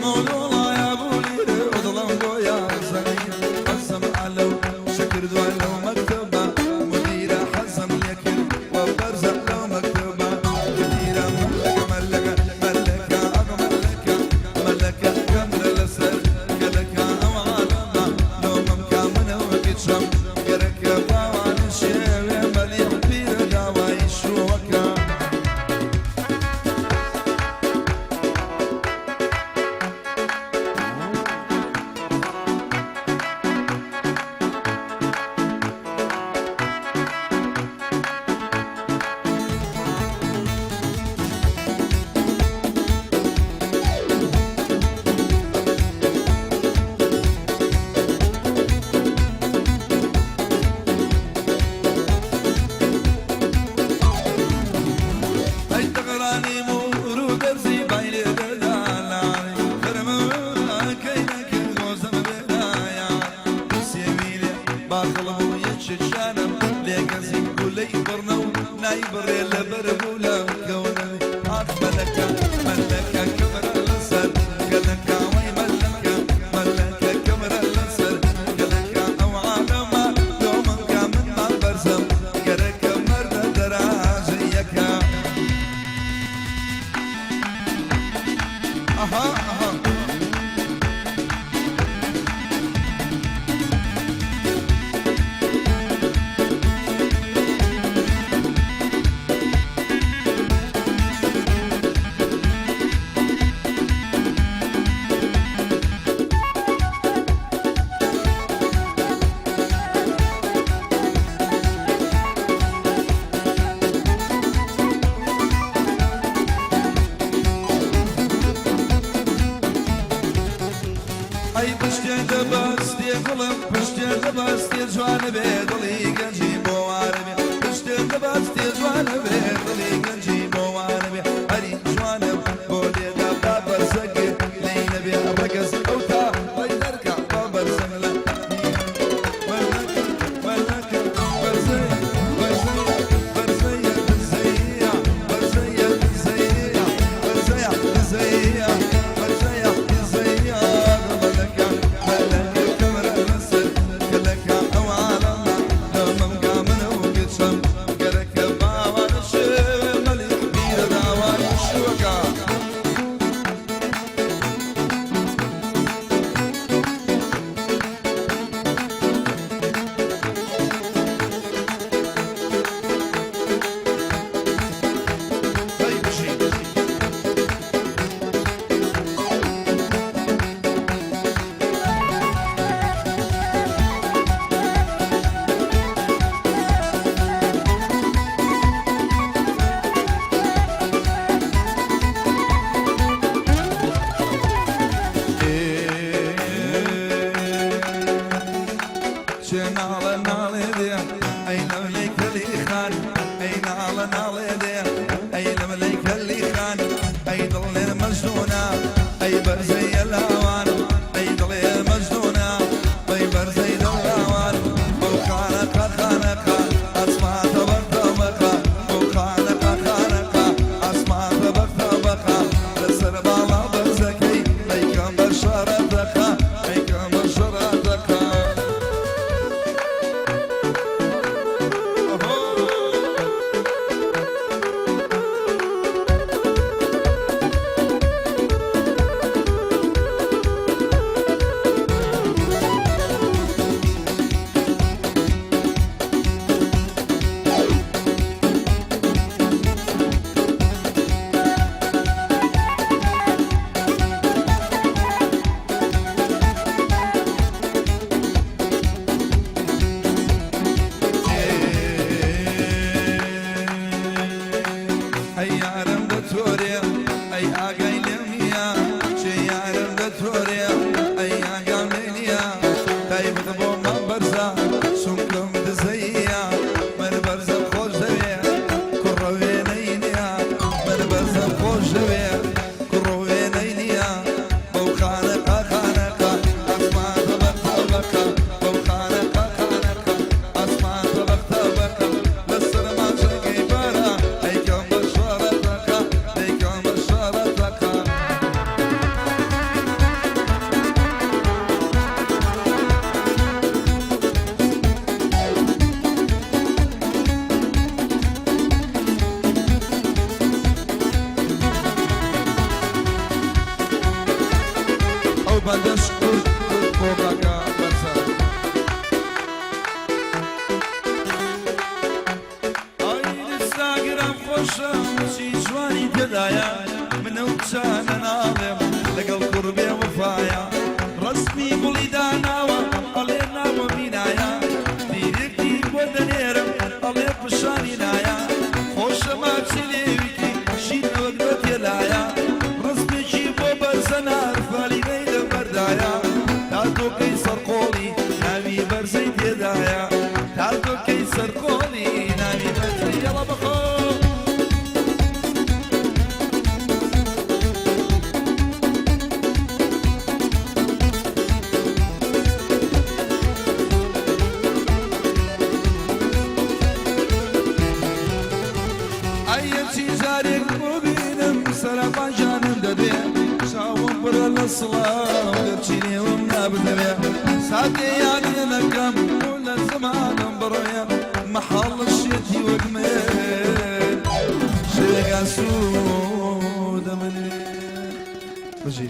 مۆلۆڵایا بوو لیرە دڵم بۆ یازەنی حەزم ئەلەو شەکردووە لەو مەکتەبە مدیرە حەزم لێکرد وە بەرزە لەو مەکتەبە مدیرە مەلەکە مەلەکە مەلەکە ئەغ مەلەکە مەلەکە کەمرە لەسەر گەلەکە ئەو عالەمە لۆمەم کا منەوە کچم گەرەکە باوانە شێوێ مەلیح پیرە داوای شووەکە. ئەی تەغرانی مور و دەرزی بای لێ دەدا لاری فەرموورەکەی نەکرد گۆزەم بێدایە سێوی لێ باخڵ بوو یەکێکیانم لێ گەزی گولەی بڕنە و نایبڕێ لەبەر بوو لە کەونەوی ئاخ مەلەکە مەلەکە کەمرە لەسەر گەلەکە وەی مەلەکە مەلەکە کەمرە لەسەر گەلەکە ئەو عالەمە لۆمم کە من مام بەرزم گەرەکە مەردە دەراجە یەکە ئەها ئەها. ئەی پشتێ دەبەستێ گوڵم پشتێ دەبەستێ جوانە بێ دڵی گەنجی بۆ وارە بێ پشتێ دەبەستێ جوانە بێ دڵی گەنجی بۆ وارە بێ هەری جوانە بۆ لێدا با بەرزەگ لێی نەبێ ڕەگەز ئەو تا ڕێی دەرکا با بەرزم لە مەلەکە مەلەکە بەرزەیە بەرزەیە بەرزەیە دزەیە بەرزەیە دزەیە بەرزەیە دزەیە بەرزەیە دزەیە مەلەکە مەلەکە کەمرە لەسەر گەلەکە ئەو عالەمە دەمم گامنە و گچم گەرەکە باوانە شێوێ مەلیح بیرە داوای شوەکە. پەنجەش کورت کورت بۆ کاکە بەرزان. ئای ئینستاگرام خۆشە چی جوانی تێدایە من ئەو کچانە ناڵێم لەگەڵ کوڕ بێ وەفایە ڕەسمی گوڵی داناوە ئەڵێ ناوە مینایە دیرێکتی بۆ دەنێرم ئەڵێ پشانی نایە خۆشە ماچی لێویکی شیرنە وەک نۆتێلایە ڕەسمێکی بۆ بەرزەنار فالینەی لەبەردایە تاتۆکەی سەرقۆڵی ناوی بەرزەی تێدایە تاتۆکەی سەرقۆڵی ناوی بەرزەی یەڵا بەخۆ. ئەی چی جارێک ببینم سەرەپا ژانم دەبێ چاوم پڕە لە سڵاو گەرچی نێوم نابدەوێ ساتێ یادێ نەکەم بۆ لە زمانم بڕێ مەحاڵ شێتی وەک من شەوێک ئاسوودە منێ بژی.